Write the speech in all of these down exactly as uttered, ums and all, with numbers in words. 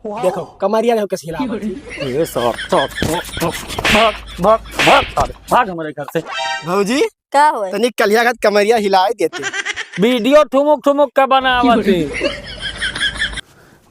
देखो, कमरिया देखो कैसे हिलावत है। ए, सर, सर, भाग, भाग, भाग, साले, भाग हमरे घर से। भौजी, का होए? तनी कलिया घात कमरिया हिलाए देते। वीडियो ठुमुक ठुमुक का बनावत है।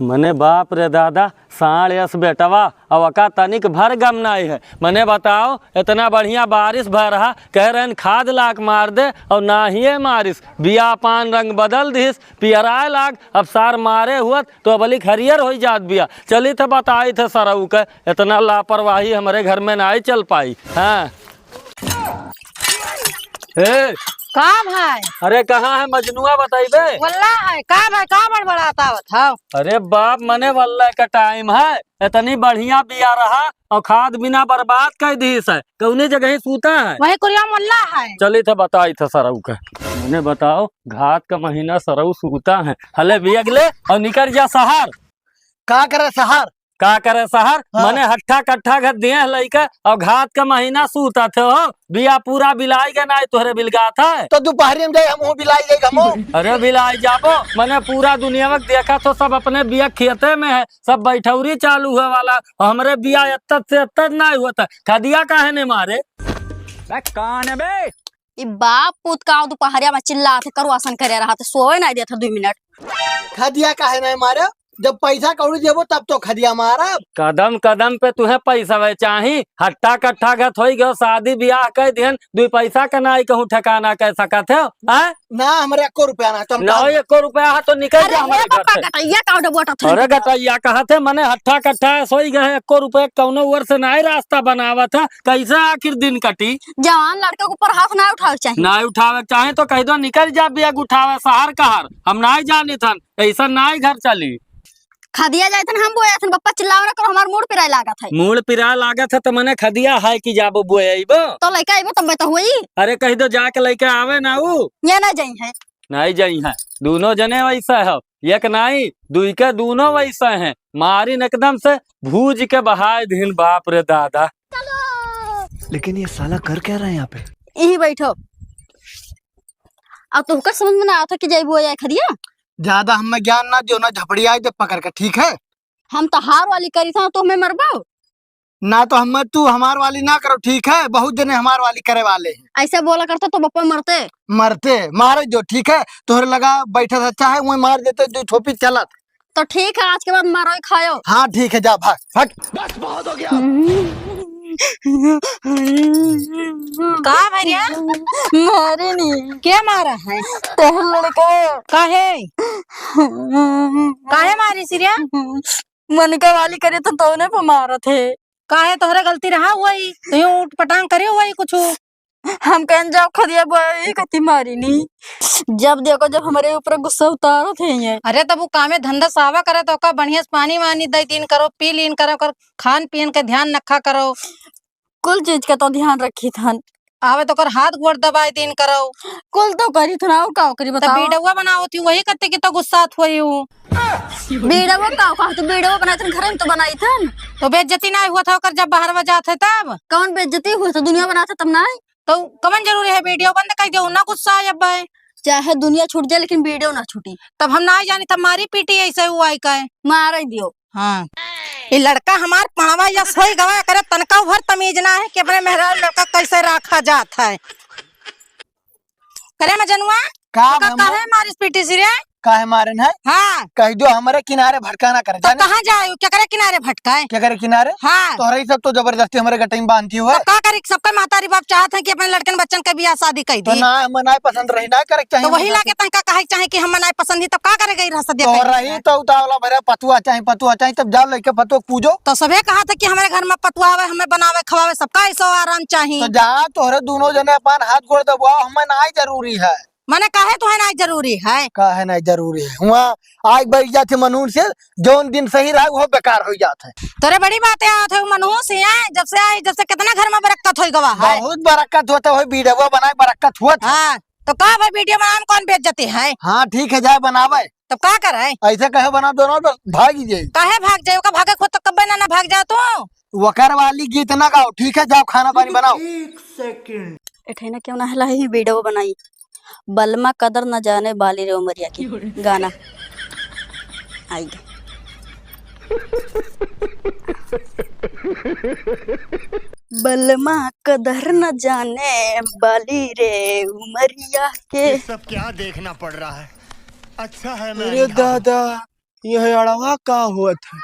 मने बाप रे दादा, साँड़ यस बेटवा, अवका तनिक भर गम नाई है। मने बताओ, इतना बढ़िया बारिश भय रहा, कह रहन खाद लाक मार दे, और नाहिए मारिस, बिया पान रंग बदल दिहिस, पियराए लाग, अब सार मारे हुअत तो अबलिक हरियर होई जात बिया। चली थे बताई थे सरऊ के, इतना लापरवाही हमरे घर में नाई चल पाई। हाँ। ए, का भाई? अरे कहाँ है मजनुआ, बताइबे? वल्ला है, का भाई, का बड़बड़ात आवत हौ? अरे बाप, मने वल्ला का टाइम है, इतनी बढ़िया बिया रहा और खाद बिना बर्बाद कर दिहिस है, कौने जगह सूता है? वही कुरिया मोहल्ला है। चली थे बताई थे सरऊ के। मने बताओ, घात का महीना सरऊ सूता है, हले बियग ले और निकल जा शहर। का करे शहर? का करे शहर? हाँ। मने हट्ठा कट्ठा घर दिए है लइका और घात का महीना सूता थे हो, बिया पूरा बिलाई के नाई तोहरे बिलगात है। तो दोपहरी में जाए, हमहू बिलाई जाए, हमहू। अरे बिलाई जाबो, मने पूरा दुनिया में देखा तो सब अपने बिया खेते में है, सब बैठौरी चालू हुए वाला, हमरे बिया एत्तत से एत्तत नाई होता। खदिया काहे ने मारे? बे कान बे? ई बाप पूत का दुपहरिया में चिल्लात है, करुआसन करे रहत है, सोए नाई देत है दुई मिनट। खदिया काहे नाई मारे? जब पैसा कौड़ी देबो तब तो खदिया मारब। कदम कदम पे तुहे पैसा वे चाही, हट्टा कट्ठा गत होई गयो, शादी बियाह कह दिहन, दुई पैसा का नाई कहूँ ठिकाना कह सकत है, हैं? ना, हमरे एको रुपया ना, तुम ना कहो। एको रुपया है तो निकल अरे जा हमरे हे घर पापा, से। गटैया का उठे बोटत है। अरे गटैया कहत है, मने हट्ठा कट्ठा सोई गए, एको रुपया कौनो ओर से नाई रास्ता बनावत है, कैसे आखिर दिन कटी? जवान लड़के के ऊपर हाथ ना उठावे के चाही। नाई उठावे के चाही तो कह दो निकल जा, बियग उठावे शहर कहर, हम नाई जानित हन, ऐसा नाई घर चली। खदिया जाइत हन हम बोए थन, बप्पा चिल्लावे ना करो, हमार मूड़ पिराए लागत है। मूड़ पिराए लागत है तो मने खदिया है कि जाबो बोए अइबो? तो लइका अइबो तब तो होई। अरे कह दो जाके लइका आवे ना ऊ। ये ना जाई है। नाई जाई है, दोनों जने वैसा है, एक नाई दुई के दोनों वैसा है, मारिन एकदम से भूज के बहाए दिन, बाप रे दादा। लेकिन ये साला कर क्या रहा है यहाँ पे? यहीं बैठो। अब तोहका समझ में ना आवत है कि जइबो या खदिया? ज्यादा हमें ज्ञान ना दियो, ना झपड़ी आई दे पकड़ के, ठीक है? हम तोहार वाली करी था, तो हमें मरबो? ना तो हमें तू हमार वाली ना करो, ठीक है? बहुत जने हमार वाली करे वाले हैं। ऐसे बोला करते तो बप्पा मरते। मरते? मारे जो, ठीक है? तोहरे लगा बैठे से अच्छा है, वहीं मार देते, दो ठोपी चलत। तो ठीक है, आज के बाद मारो ही खायो। हाँ, ठीक है, जा भाग, हट। बस, बहुत हो गया। का भैया? मारे नहीं। क्या मारा है? तेरे लड़का। काहे? काहे मारी सिरिया? मन का वाली करे तो तौने पे मारत है। काहे तोहरे गलती रहा हुआ ही? तो यूं उठ पटांग करे हुआ ही कुछ? हम कहन जाओ खदिया बोए, ई कति मारी नी। जब देखो जब हमरे ऊपर गुस्सा उतारत है ये। अरे तब वो कामे धंधा सावा करे तो का बढ़िया से पानी वानी दे दीन करो, पी लीन करो, कर खान पीन के ध्यान रखा करो। कुल चीज के तो ध्यान रखी थन। आवे तो कर हाथ गोड़ दबाए दीन करो। कुल तो करी थन, और का करी तब बताओ? बीडवा बनावत ही वही कत्ते की तो गुस्सात हुई हूँ। बीडवा का कहा तू बीडवा बनाई थन, घर में तो बनाई थन। तो बेइज्जती ना हुआ था ओकर जब बाहर जात है तब? कौन बेइज्जती हुआ था? दुनिया बनात है तब ना? तो कवन जरूरी है, वीडियो बंद कर दो, ना गुस्सा आए अब्बे। चाहे दुनिया छूट जाए लेकिन वीडियो ना छूटी। तब हम ना जानी, तब मारी पीटी ऐसे हुआ है का? मार ही दियो। हाँ, ये लड़का हमार पढ़वा या सोई गवा करे, तनका भर तमीज ना है कि अपने मेहरारू लड़का कैसे रखा जात है। करे मजनुआ, का तो का हम काहे मारिस पीटी सिरे? काहे मारन है? हाँ। कह दो हमरे किनारे भटका ना करे, तो जाने? कहाँ जाए? केकरे किनारे भटकाए? केकरे किनारे? हाँ। तोहरे ही सब तो जबरदस्ती हमरे गटई में बांधती हुआ। तो का करी? सबका महतारी बाप चाहत है कि अपने लड़कन बच्चन के बियाह शादी कर तो दी। ना, हम ना पसंद रही, ना करे के चाही तो वही हमरे लागे साथे। तनका कहे के चाहे कि हम ना पसंद ही, तब का करे गई रह सदिया तो कहीं? रही तो उतावला भरे पतुआ चाही, पतुआ चाही, तब जा लइके पतुआ पूजो। तो सभे कहा था कि हमरे घर में पतुआ आवे, हमें बनावे खवावे, सबका ऐसो आराम चाही। तो जा तोहरे दोनों जने अपन हाथ गोड़ दबाओ, हमें ना जरूरी है। मने काहे तोहे नाई जरूरी है? काहे नाई जरूरी है? हुआ आग बैठ जाते मनहून से, जौन दिन सही रहा, वो बेकार हो जात है। तोरे बड़ी बात है, आवत है मनहून से, हैं? जब से आई, जब से कितना घर में बरक्कत होई गवा है। बहुत बरक्कत होता है, वीडियो बनाए बरक्कत होत है। हाँ, तो का भाई वीडियो बनाए में कौन बेइज्जती है? हाँ, ठीक है, जाए बनावे। तब का करे? ऐसे कहे बना दो ना, बस भाग ही जाए। काहे भाग जाए? ओका भागे खुद तो कब्बे ना, ना भाग जा तू। वकर वाली गीत ना गाओ, ठीक है? जाओ खाना पानी बनाओ। एक सेकंड। एठे ना क्यों ना हला ही वीडियो बनाई। बलमा कदर न जाने बाली रे उमरिया की गाना। आई गे। बलमा कदर न जाने बाली रे उमरिया के। ये सब क्या देखना पड़ रहा है? अच्छा है मैं अरे अंधा हूँ। दादा, यह अड़वा का होत है?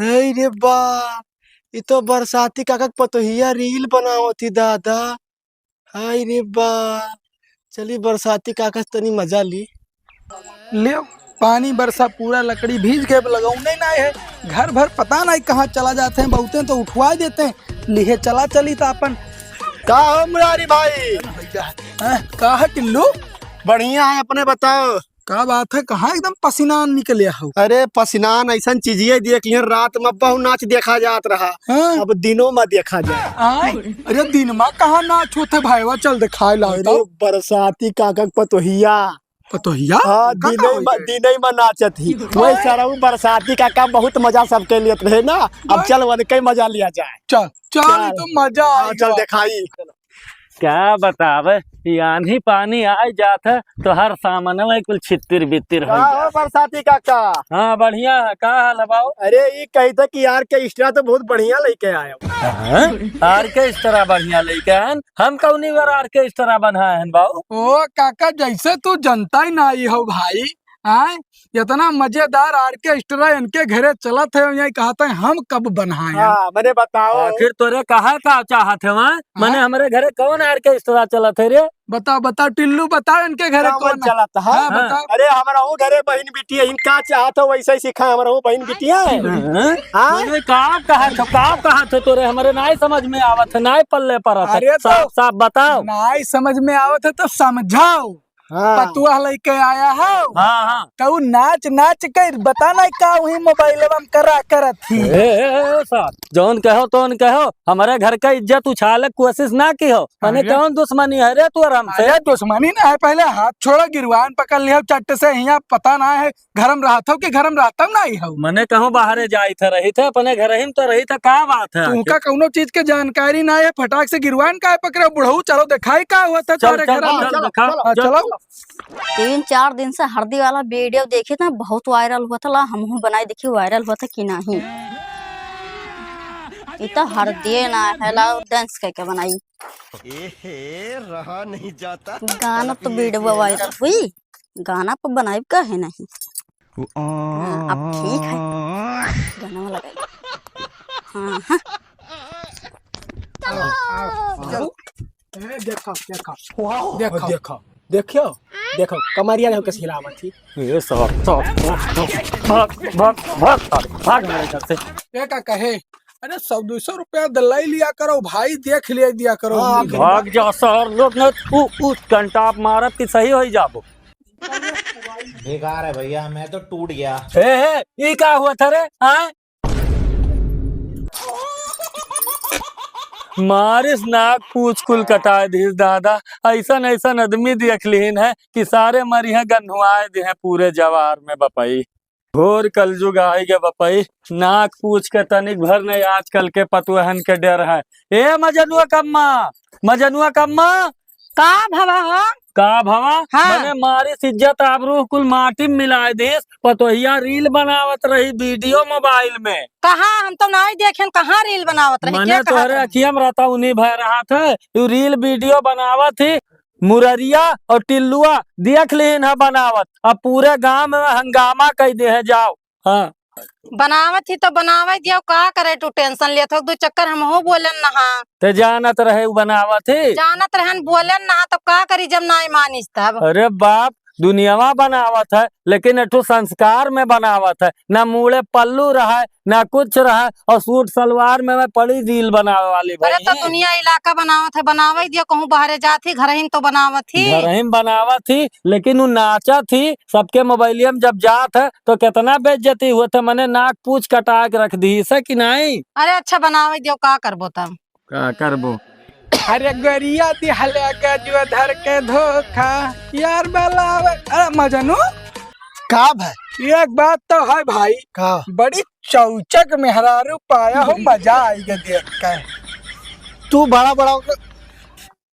हे रे बा, ई तो बरसाती काका के पतोहिया रील बनावत ही दादा। हाय रे बा, चली बरसाती काका से तनी मजा ली। ले, पानी बरसा पूरा लकड़ी भीज गए, लगौने ना है। घर भर पता नहीं कहाँ चला जाते हैं, बहुते तो उठवा देते हैं। लिहे चला चली तो अपन। का हो मुरारी भाई? हैं, का है टिल्लू? बढ़िया है, अपने बताओ। का बात है, कहाँ एकदम पसीनान निकले हो? अरे पसीनान ऐसन चीजिए देख लिहन, रात में बहु नाच देखा जात रहा, हाँ। अब दिनों में देखा जाए। आय, अरे दिन में कहाँ नाच होत है भाईवा, चल दिखाए लाओ अरे तो। बरसाती काका के पतोहिया। पतोहिया? हाँ, का दिनई का में, होई? दिनई में नाचत ही। वही सरऊ बरसाती काका बहुत मजा सबके लेत रहे ना, अब बस। चल वनके मजा लिया जाए। चल, चल, चल। तो मजा हाँ, आएगा। चल दिखाई। का बतावे, ई आन्ही पानी आय जात है, तो हर सामनवा कुल छित्तिर बित्तिर हो का जात। हो बरसाती काका? हाँ, बढ़िया है। का हाल है बाऊ? अरे, ई कही था कि यार के extra तो बहुत बढ़िया लेके आयो। हाँ? Orchestra बढ़िया लेके आयन? हम कौनी बार orchestra बनाए हैं बाऊ? ओ काका, जैसे तू जनता ही नाही हो भाई, आय, इतना मजेदार orchestra इनके घरे चलत है, यही कहत है हम कब बनाए। हाँ, मने बताओ। आखिर तोरे कहा का चाहत है वहाँ? मने हाँ? हमरे घरे कौन orchestra चलत है रे? बताओ, बताओ टिल्लू, बताओ इनके घरे कौन कौन चलत है? हाँ, हाँ। बताओ। अरे हमरहू घरे बहिन बिटिया, इनका चाहत हो वैसे ही सिखा, हमरहू बहिन बिटिया है। हाँ? हाँ? तोरे का कहत हो, का कहत हो तोरे, हमरे नाय समझ में आवत है, नाय पल्ले परत है। अरे तो साफ साफ बताओ। नाय समझ में आवत है तो समझाओ। हाँ। पतुआ लइके आया हो। हाँ, हाँ। तो उ नाच नाच के बता ना का वही मोबाइलवा में करा करत ही। ए, ए, ए, सर, जौन कहो तौन कहो, हमरे घर का इज्जत उछाले के कोशिश ना किहो। मने अरे। कौन दुश्मनी है रे तू और हमसे? अरे दुश्मनी ना है, पहले हाथ छोड़ा, गिरवान पकड़ लिया चट्ट से, हियाँ पता ना है घर में रहत हो कि घर में रहत हो नहीं हो। मने कहूँ बाहरे जाइत है, रहित है, अपने घर ही में तो रहित है, का बात है? तुमका कौनो चीज के जानकारी ना है, फटाक से गिरवान काहे पकड़े बुढ़ऊ? चलो दिखाई का हुआ था चल, तारे चल, घर में। चल, चल, दिखा, हाँ, चल। चलो। तीन चार दिन से हरदी वाला video देखी था, बहुत viral हुआ था, ला हमहू बनाई देखी viral हुआ था कि नहीं। ई तो हरदिये ना है, ला dance करके बनाई। एहे, रहा नहीं जाता। गाना तो video viral हुई, गाना पर बनाई का है नहीं। हाँ, अब ठीक है। गाना वाला गाई। हाँ, हाँ। आओ, आओ, आओ। ए, देखो, देखो। वाओ। देखो। देखो, देखो, देखो, कमरिया देखो कैसे हिलावत ही। ए, सर, सर, सर, सर, भाग, भाग, भाग, भाग, भाग हमारे घर से। ए, का कहे? अरे, सौ दो सौ रुपया दलाई लिया करो भाई, देख लिया दिया करो। हाँ, भाग जा सर, लोग न उ, उ कंटाप मारत कि सही होई जाबो। बेकार है भैया, मैं तो टूट गया। हे, हे, ई का हुआ था रे? हाँ? मारिस नाक पूछ कुल कटाए दिस दादा। ऐसन ऐसन आदमी देख लिहिन है कि सारे मरिहे गन्हुआए दिहे पूरे जवार में बपई। घोर कलजुग आए गे बपई। नाक पूछ के तनिक भर नहीं आजकल के पतुहन के डर है। ए मजनुआ कम्मा, मजनुआ कम्मा, का भवा हो? का भवा? हाँ। मने मारिस इज्जत आबरू कुल माटी में मिलाए दिस। पतोहिया reel बनावत रही video mobile में। कहाँ? हम तो नाई देखेन, कहाँ reel बनावत रही? मने के कहत तोहरे रही? अखिया में रहता उन्हीं भय रहा था। तू reel video बनावत ही, मुररिया और टिल्लुआ देख लेन है बनावत। अब पूरे गांव में हंगामा कई दे है, जाओ। हाँ। बनावत ही तो बनावे दियो, का करे तू tension लेत हो? दू चक्कर हमहू बोलेन नहा। ते जानत रहे उ बनावत ही। जानत रहन बोलेन नहा, तब का करी जब नाई मानिस तब? अरे बाप, दुनियावा बनावत है, लेकिन एठू संस्कार में बनावत है। ना मूड़े पल्लू रहा है, ना कुछ रहा है, और सूट सलवार में मैं पड़ी reel बनावे वाली अरे तो भई। दुनिया इलाका बनावत है, बनावे दियो, कहूँ बाहरे जात ही, घर ही में तो बनावत ही। घर ही में बनावत ही, लेकिन उ नाचत ही, सबके मोबाइलिया में जब जात है, तो कितना बेइज्जती हुआ था, मने नाक पूछ कटा के रख दी से कि नहीं? अरे अच्छा बनावे दियो, का करबो तब? का करबो? अरे गरिया दिहले गजुआ धर के धोखा, यार बलावे। अरे मजनू, का भाई? एक बात तो है भाई, का? बड़ी चौचक मेहरारू पाया हो, मजा आई गे देख के। तू बड़ा बड़ा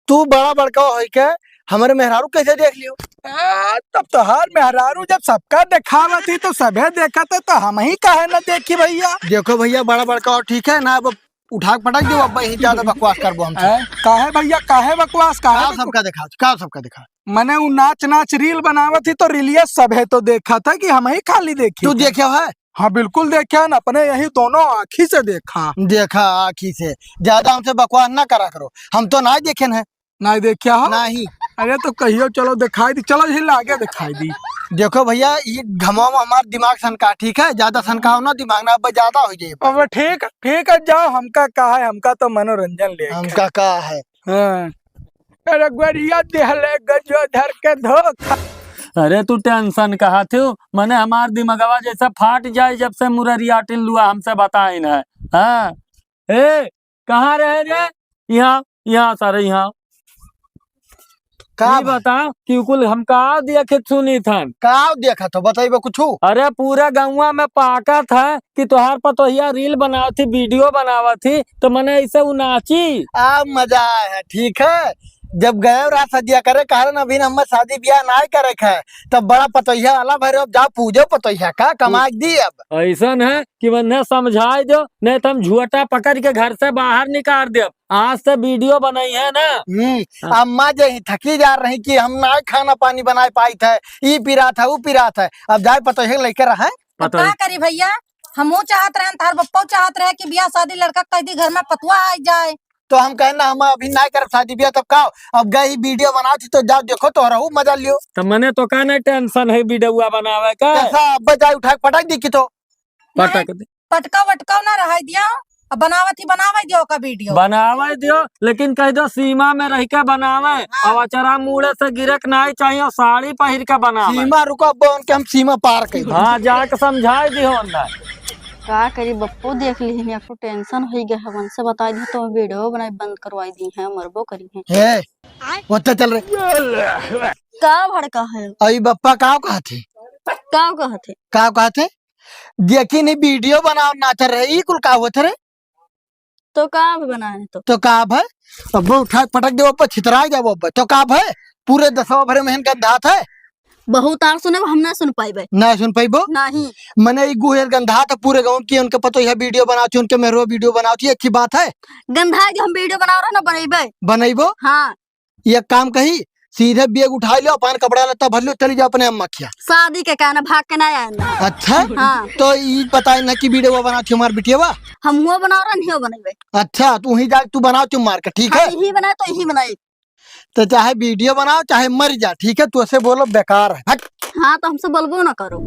तू बड़ा बड़का होई के हमरे मेहरारू कैसे देख लियो? आ, तब तोहार मेहरारू जब सबका देखावत ही तो सभे देखत है, तो हमही काहे न देखी भइया? देखो भइया, बड़ा बड़का और ठीक है ना, अब उठा के पटक दियो, अब यही ज्यादा बकवास करबो हमसे। हैं? काहे भइया, काहे बकवास, काहे का बकवास? सबका देखा, का सबका देखा? मने उ नाच नाच reel बनावत ही तो रीलिया सभे तो देखत है कि हमही खाली देखी तू है? देखे है? हाँ, बिल्कुल देखे है ना, अपने यही दोनों आँखी से देखा। देखा आँखी से, ज्यादा हमसे बकवास ना करा करो, हम तो ना देखे हैं। नहीं देखा हो? नहीं। अरे तो कहियो चलो दिखाई दी, चलो यही लागे दिखाई दी। देखो भइया, ये घमवा में हमार दिमाग सनका, ठीक है? ज्यादा सनकाओ ना दिमाग ना, अब ज्यादा हो जाए। अब ठीक, ठीक है, जाओ, हमका का है, हमका तो मनोरंजन ले हमका का है? हाँ। अरे गोरिया दिहले गजो धर के धोखा। अरे तू tension कहा थे, मने हमार दिमगवा जैसे फाट जाए जब से मुररिया टिल्लुआ हमसे बताइन है। हाँ। ए, कहाँ रहे रे? यहाँ, यहाँ सारे यहाँ। का ई बा? बता कि कुल हम का देखत सुनी थन? का देखत हो, बताइबो कुछु? अरे पूरा गौवा में पाकत है कि तोहार पतोहिया reel बनावत ही, video बनावत ही, तो मने ऐसे उ नाची। आ मजा आए है, ठीक है। जब गए रात सदिया करे, कारण अभी न हमें शादी ब्याह ना करे है, तब बड़ा पतोहिया वाला भरे, अब जा पूजो पतोहिया का कमा के दी अब। ऐसन है कि मन्ने समझाए दो, नहीं तो हम झुअटा पकड़ के घर से बाहर निकाल देब। आज से video बनाई है ना। हम्म, हाँ। अम्मा जे ही थकी जा रही कि हम ना खाना पानी बनाए पाई थे, ई पिरात है, ऊ पिरात है, अब जाए पतोहिया लेके रहे। अब पता का नहीं। करी भइया, हमहू चाहत रहन, तार बप्पो चाहत रहे कि बियाह शादी लड़का कह दी, घर में पतुआ आ जाए। तो हम कहे ना, हम अभी ना करब शादी बियाह, तब का? अब गई video बनाओ थी, तो जाओ देखो, तोहरहू मजा लियो। तो मने तो का नहीं tension है videoआ बनावे का? कैसा अब जाए उठा के पटक दी कि तो? पटक नहीं, दे। पटका वटका ना रहे दिया, अब बनावत ही बनावे दियो का video। बनावे दियो, लेकिन कह दो सीमा में रह के बनावे। हाँ। अब अचरा मुड़े से गिरक नहीं चाहिए, साड़ी पहिर के बनावे। सीमा रुको, अब उनके हम सीमा पार कर दें। हाँ, जाके समझाए दियो अंदर। का करी बप्पो, देख लिहिन, एक ठो tension होई गया है, उनसे बताई दी तो video बनाई बंद करवाई दी है, मरबो करी है। हे, ओते चल रे। का भड़का है? अई बप्पा का कहत है? का कहत है? का कहत है? देखी नहीं video बनाओ नाच रहे, ई कुल का होत रे? तो का अब बनाए तो? तो का अब है? अब उठा के पटक देबो, अब छितरा जाबो अब। तो का अब है? पूरे दसवा भरे में गंधात है। बहुत आर सुने, हम ना सुन पाइबे। ना सुन पाइबो? नहीं। मने ई गुहेर गंधात है पूरे गाँव की, उनके पतो यह video बनाओ थी, उनके मेहरो video बनाओ थी, अच्छी बात है। गंधा के हम video बनाओ रहे ना, बनैबे। बनैबो? हाँ। ये काम कही, सीधे bag उठा लो, अपन कपड़ा लत्ता भर लो, चली जाओ अपने अम्मा खिया। शादी के कहना, भाग के ना आए ना। अच्छा? हाँ। तो ई बताए ना कि video बना थी हमार बिटिया बा? हम हुआ बनाओ रहे, नहीं बनैबे। अच्छा, तू ही जा, तू बनाओ चुप मार के, ठीक है? हाँ, यही बनाए तो यही बनाए। तो चाहे video बनाओ, चाहे मर जा, ठीक है? तू ऐसे बोलो बेकार है, हट। हाँ, तो हमसे बोलबो ना करो।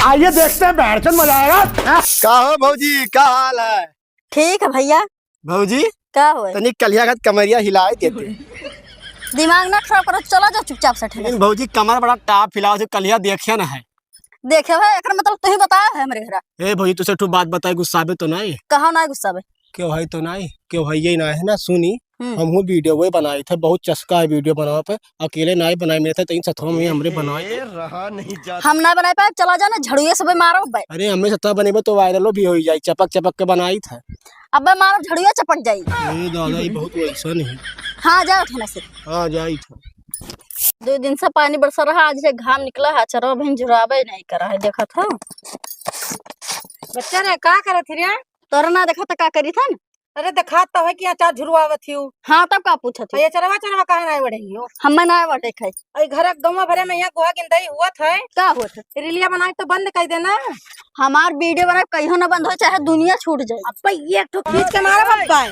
आइए देखते हैं, बहरचंद मजा आएगा। का हो भौजी, का हाल है? ठीक है भैया। भौजी, का होए? तनी कलिया का कमरिया हिलाए देते। दिमाग ना खराब करो, चला जाओ चुपचाप से ठेले लेकिन से। भौजी, कमर बड़ा टाप हिलाओ, जो कलिया देखिया ना है। देखे भाई, एकर मतलब तू ही बताया है हमरे घरा। ए भौजी, तुसे ठू बात बताए, गुस्साबे तो नहीं? कहा ना गुस्साबे? क्यों है तो नहीं? क्यों है ये ना है ना, सुनी। हम्म। हम हूँ video वो बनाई थे, बहुत चस्का है video बनावे पे, अकेले ना बनाए, मेरे थे तीन सत्रह में हमरे बनाए। ए, रहा नहीं जाता। हम ना बनाए पाए, चला जाना, झड़ुए से मारो बे। अरे, हमरे सत्रह बनेबे तो viral भी हो जाए, चपक चपक के बनाई थे। अबे मारो, झड़ुआ चपक जाई। ए दादा, ये बहुत वैसा नहीं। हाँ, जाओ थाना से। हाँ, जाई था। दो दिन से पानी बरसा रहा, आज से घाम निकला है, चरवा बहन झुरावे नहीं करा है, देखत हो। बच्चा रे, का करत ही रे? तोरा ना देखा त का करी था न? अरे, देखा तो है कि अचार झुरवावत ही। हाँ, तब का पूछत ही? ये चरवा, चरवा काहे नहीं बढ़े हो? हमें ना बढ़े खाई। अरे, घर गौवा भरे में यहाँ गोहा गिंदई हुआ था। का हुआ था? रीलिया बनाए तो बंद कर देना। हमार video बनाए कहियो ना बंद हो, चाहे दुनिया छूट जाए। अब ये एक ठो खींच के मारा बप्पा।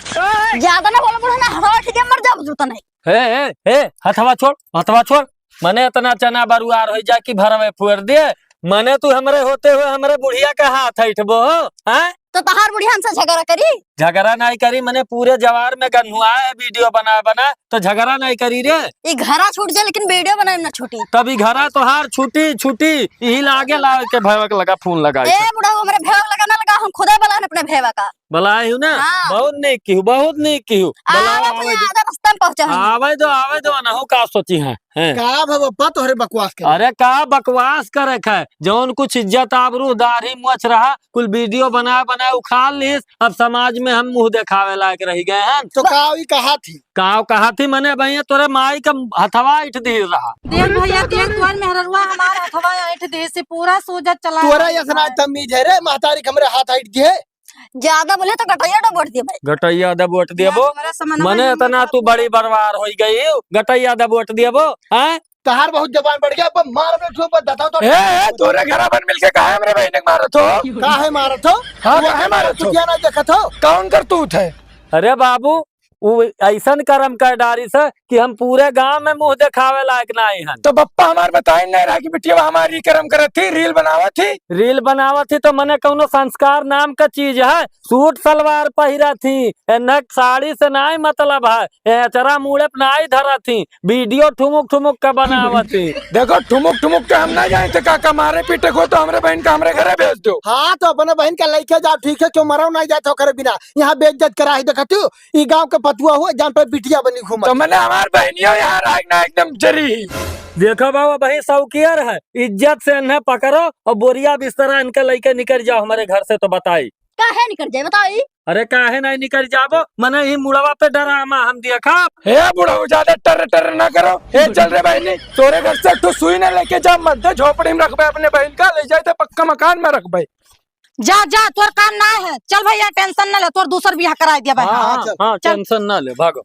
ज्यादा ना बोलो, बूढ़ा ना हवा ठीक है, मर जाओ जूता नहीं। हे, हे, हे, हथवा छोड़, हथवा छोड़। मने इतना चना बरुआर हो जा कि भरवे फुअर दे। मने तू हमरे होते हुए हमरे बुढ़िया का हाथ ऐठबो हो, हैं? तो तहार बुढ़िया हमसे झगड़ा करी? झगड़ा नहीं करी, मने पूरे जवार में गन्हुआ है video बना बना, तो झगड़ा नहीं करी रे। ई घरा छूट जाए लेकिन video बनाए ना छूटी। तब ई घरा तोहार छूटी, छूटी, यही लागे लागे के भैवक लगा फोन लगा। ए बुढ़ा, हमरे भैवक लगा ना लगा, हम खुदे बलान अपने भैवा का। बलाए हूँ ना? हाँ। बहुत नीक की हूँ, बहुत नीक की हूँ। बलाओ, आवे तो आवे दो। आधा रास्ता में पहुँचा हूँ। आवे दो, आवे दो, अनहु का सोची है, हैं? का भा बप्पा तोहरे बकवास करे? अरे का बकवास करे है? जौन कुछ इज्जत आबरू दाढ़ी मोछ रहा, कुल video बना बना उखाड़ लीस। अब समाज में हम मुँह देखावे लायक रहि गए हैं। तो काव ई कहा थी? काव कहा थी, मने भैया तोरे माई का हथवा ऐंठ दिहिस रहा। देख भैया, देख तोर मेहररुआ हमार हथवा ऐंठ दिहिस से, पूरा सूजत चला तोरा गया। यस ना तमीज है रे, महतारी के हमरे हाथ ऐंठ दिहे। ज्यादा बोले तो गटैया दबोट दिए भाई। गटैया दबोट दिए बो। तोरा समझ में मने नहीं इतना आता। तू बड़ी बरवार होइ गई, गटैया दबोट दिए बो, हैं? तहार बहुत जबान बढ़ गया, अब मार में ठोक बस बताओ तो। ए, ए, तोरे घरा बन मिलके काहे हमरे बहिन के मारत हो? काहे मारत हो? हाँ, तू काहे अपने मारत हो? चुतिया ना देखत हो? कौन करतूत है? अरे बाबू, उ ऐसन करम कर डारिस कि हम पूरे गांव में मुंह देखावे लायक नाहीं हन। तो बप्पा हमार बताइन नहीं रहा कि बिटिया हमार ई करम करत थी, रील बनावत थी। रील बनावत थी तो मने कौनो संस्कार नाम का चीज है? सूट सलवार पहिरत थी, एन्हे साड़ी से नाहीं मतलब है, ए अचरा मूड़े पे नाहीं धरत थी, वीडियो ठुमुक ठुमुक का बनावत थी। देखो, ठुमुक ठुमुक के हम ना जाए थे, काका मारे पीटे को तो हमरे बहिन का हमरे घरे भेज दो। हाँ, तो अपने बहिन का लइके जाओ, ठीक है, क्यों मरौ नाहीं जात हो करे बिना, यहाँ बेइज्जत करा ही देखत हो। ई गांव के पतुआ हुआ, जान पे बिटिया बनी घूमत। तो मने हमार बहिनियो यहाँ राग ना एकदम जरी ही। देखो बाबू, अबहीं सौकियर है, इज्जत से एन्हे पकड़ो और बोरिया बिस्तरा एनके लइके निकल जाओ हमरे घर से, तो बताई। काहे निकल जाए, बताई? अरे काहे नाहीं निकल जाबो, मने ही मुड़वा पे डरामा हम देखब। हे बुढ़ऊ, ज्यादा टर टर ना करो। हे चल रे बहिनी, तोरे घर से एक ठो सुई ना लेके जा, मध्य झोपड़ी में रखबे अपने बहिन का, ले जाए तो पक्का मकान में रखबे। जा, जा, तोर काम ना है। चल भैया, tension ना ले, तोर दूसर बियाह कराई दिया भाई। हाँ, हाँ, हाँ, चल। हाँ, चल। Tension ना ले, भागो।